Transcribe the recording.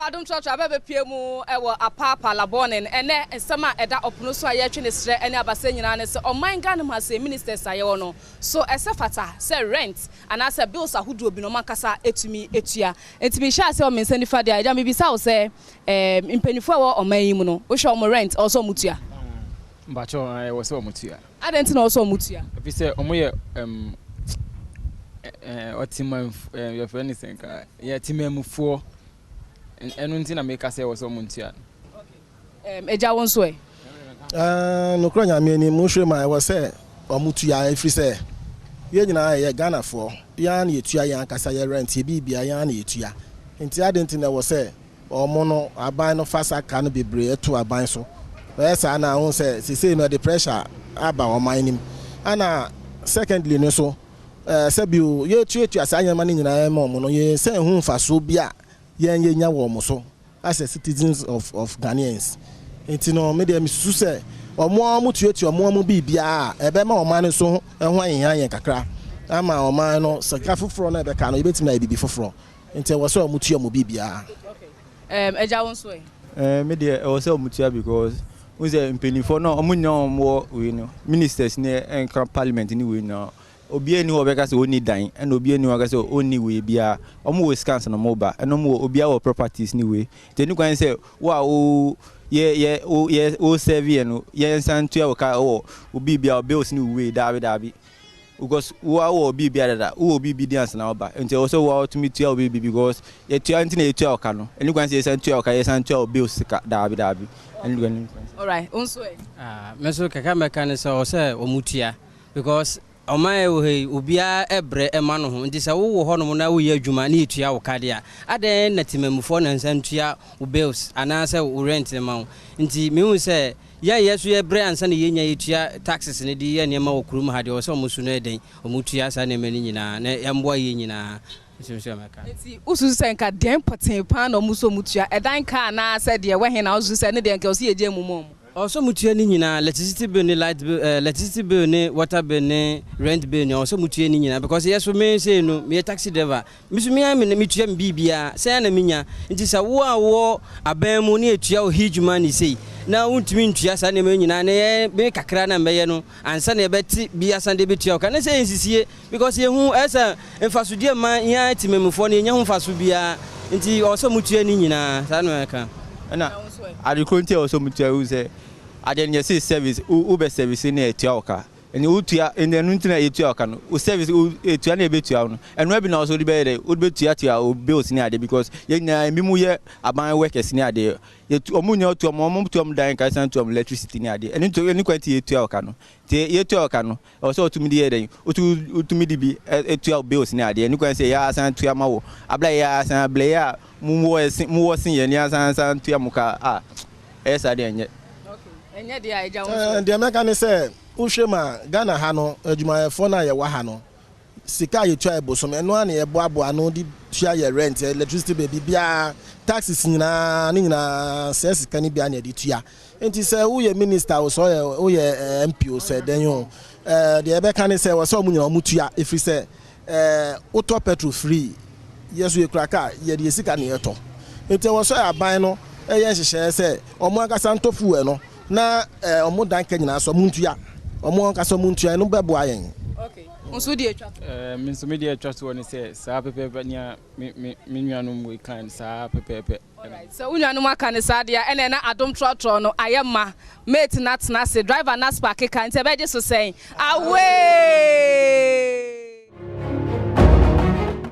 Adom trɔtrɔ aba abɛpue mu wɔ Apaapa Labone. Ɛnnɛ nsɛm a ɛda ɔpono so a yɛretwe ne serɛ ne abasɛ nyinaa ne sɛ ɔman Ghana mu ha sei ministers a yɛwɔ no so ɛsɛ fata sɛ rent anaasɛ bills ahodoɔ bi no wɔn ankasa tumi tua. Nti mehyɛ aseɛ wɔ me nsa nifa deɛ a agya mebisa wo sɛ ɛɛ mpaninfoɔ a ɛwɔ ɔman yi mu no wohwɛ wɔn rent ɛwɔ sɛ wɔn tua? Mpakyɛw ɛwɔ sɛ wɔn tua. Adɛn nti na ɛwɔ sɛ wɔn tua? Ɛfiri sɛ wɔn yɛ ɛm ɛɛ ɔtemanf ɛɛ yɛfrɛ no sɛn koraa yɛ temanmufoɔ. Ɛno nti na meka sɛ ɛwɔ sɛ wɔn ntua no. Okay. Ɛm agya wo nso ɛ? Ɛɛ nokorɛ Nyame anim mohwɛ mu a ɛwɔ sɛ wɔn tua ɛfiri sɛ yɛn nyinaa yɛyɛ Ghanafoɔ yɛn ara na yɛtua yɛn ankasa yɛ rent yɛ biribiara yɛn ara na yɛtua nti adɛn nti na ɛwɔ sɛ Wɔn no, aban no fa saa ka no bebree to aban so. Ɛyɛ saa na wohu sɛ seesei no ɛde pressure aba ɔman no mu. Ɛna secondly no nso, sɛ bio yɛtuatua saa nneɛma no nyinaa ma wɔn no, yɛnsan nhu mfasoɔ bi a yɛn yɛnya wɔ wɔn so as a citizens of of Ghanaians. Nti no, me deɛ mesusu sɛ wɔn a wɔtuatua wɔn wɔn biribiara a, ɛbɛma ɔman no nso ho ahia yɛn kakra ama ɔman no sika foforɔ no a ɛbɛka no yɛbɛtumi ayɛ biribi foforɔ. Nti ɛwɔ sɛ ɔmo tua ɔmo biribiara. Okay ɛɛm agya wo nso ɛ? Ɛɛ me deɛ ɛwɔ sɛ ɔmo tua because wohu sɛ mpaninfoɔ no a ɔmo nyinaa ɔmo wɔ wei no ministers ne ɛnka parliament ne wei nyinaa obiara nni hɔ a ɔbɛka sɛ ɔnni dan ɛna obiara nni hɔ a ɔbɛka sɛ ɔnni wei biara ɔmo wɔ sika ansa na ɔmo ba ɛna ɔmo wɔ obiara wɔ properties ne wei nti ɛni kwan sɛ wo a wo yɛ yɛ wo yɛ wo serve yɛ no yɛn nsan tua wo ka wɔ wo biribiara wo bills ne wo wei daabi daabi. Because wo ara wowɔ biribi dada, wowɔ biribi di ansa na woba. Nti ɛwɔ sɛ wo ara wotumi tua wo biribi because yɛtua nti na yɛtua wo ka no. Ɛnni kwan sɛ yɛsan tua wo ka, yɛsan tua wo bills ka. Daabi daabi. Ɛnni kwan sɛ. Alright, wo nso ɛ? Ah, me nso kakra mɛka ne sɛ ɔwɔ sɛ wɔn tua because ɔman a ɛwɔ ha yi obiara brɛ ma no ho nti sɛ wowɔ hɔnom na woyɛ adwuma na yɛtua wo ka deɛ a adɛn na temamufoɔ na nsa ntua wo bills anaasɛ wo rent no ma wo nti mehu sɛ Yɛn a yɛn nso yɛbrɛ ansa na yɛnya yɛtua taxes no de yɛ nneɛma wɔ kurom ha deɛ ɛwɔ sɛ wɔn nso no yɛ dɛn wɔn tua saa nneɛma no nyinaa na ɛmmoa yɛn nyinaa nso nso mɛka. Nti wosusu sɛ nka deɛn pɔtee paa na wɔn nso wɔn tua? Ɛdan ka anaa sɛ deɛ ɛwɔ he na wosusu sɛ ɛno deɛ nka ɛwɔ sɛ yɛgyae mu ma wɔn? Ɛwɔ sɛ wɔn tua ne nyinaa, electricity bill ne light bill ɛɛ electricity bill ne water bill ne rent bill no ɛwɔ sɛ wɔn tua ne nyinaa because yɛ so me sei no meyɛ taxi driver Me nso me ara me na metua me biribiara, sɛn ara na menya. Nti sɛ wo a wowɔ aban mu ne yɛtua wo huge money sei na wontumi ntua saa nneɛma yi nyinaa na yɛ me kakra na mɛyɛ no ansa na yɛbɛte bi asan de bɛtua wo ka ne sɛ yɛ nsisie because yɛhu ɛyɛ sɛ mfasodeɛ mma yɛn ara temammufoɔ no yɛnya ho mfaso biara nti ɔwɔ sɛ motua ne nyinaa saa na mɛka. Ɛna ade koro nti a ɛwɔ sɛ wɔtua wohu sɛ adeɛ no yɛse service wo bɛ service ne yɛtua wo ka Ɛnna wotua, ɛnna ɛno nti na yɛtua wo ka no. Wo service, wo etua na yɛbɛtua wo no. Ɛno bi na ɔso wode bɛyɛ dɛ, wode bɛtuatua wo bills ne adeɛ because yɛn nyinaa ebi mu yɛ aban workers ne adeɛ. Yɛtu wɔn nyinaa tua wɔn, wɔn tua wɔn dan ka, san tua wɔn electricity ne adeɛ. Ɛno nti ɛno kwan nti yɛtua wo ka no. Nti yɛtua wo ka no, ɛwɔ sɛ wotumi de yɛ dɛn, wotu wotumi de bi tua wo bills ne adeɛ. Ɛno kwan sɛ yɛ asan tua ma wo. Abla yɛ asan abla yɛ a mo wɔ ɛsen mo wɔ sen yɛn yɛ asan san tua mo ka a, ɛyɛ saa deɛ ɛnyɛ. Okay, ɛnyɛ deɛ a ɛgya wo nso. Deɛ mɛka ne sɛ Wohwɛ mu a, Ghana ha no, adwumayɛfoɔ no a yɛwɔ ha no, sika a yɛtua yɛ bosome, ɛno ara na yɛboaboa ano de tua yɛ rent, yɛ electricity bill, biribiara, taxes nyinaa, ne nyinaa, saa sika no bi ara na yɛde tua. Nti sɛ woyɛ minister o, sɛ woyɛ woyɛ MP o, sɛ dɛn o, ɛɛ deɛ yɛbɛka ne sɛ ɛwɔ sɛ wɔn nyinaa wɔtua, ɛfiri sɛ ɛɛ wotɔ petrol free, yɛn nso yɛkura car, yɛde yɛn sika na yɛtɔ. Nti ɛwɔ sɛ aban no yɛ nhyehyɛeɛ sɛ wɔn ankasa ntɔ fuel no Na ɔmo dan ka nyinaa so ɔmo ntua. Ɔmo ankasa ɔmo ntua ɛno bɛboa yɛn. Okay, wo nso deɛ atwa toɔ? Eh, me nso me deɛ atwa toɔ ne sɛ saa pɛpɛɛpɛ nea me me me nuanom wei kan no saa pɛpɛɛpɛ. Alright, sɛ wo nuanom aka no saa deɛ a ɛnneɛ na adom trɔtrɔ no ayɛ ma. Mate no atena ase, driver no asparke car nti ɛbɛgye so sɛn? Away!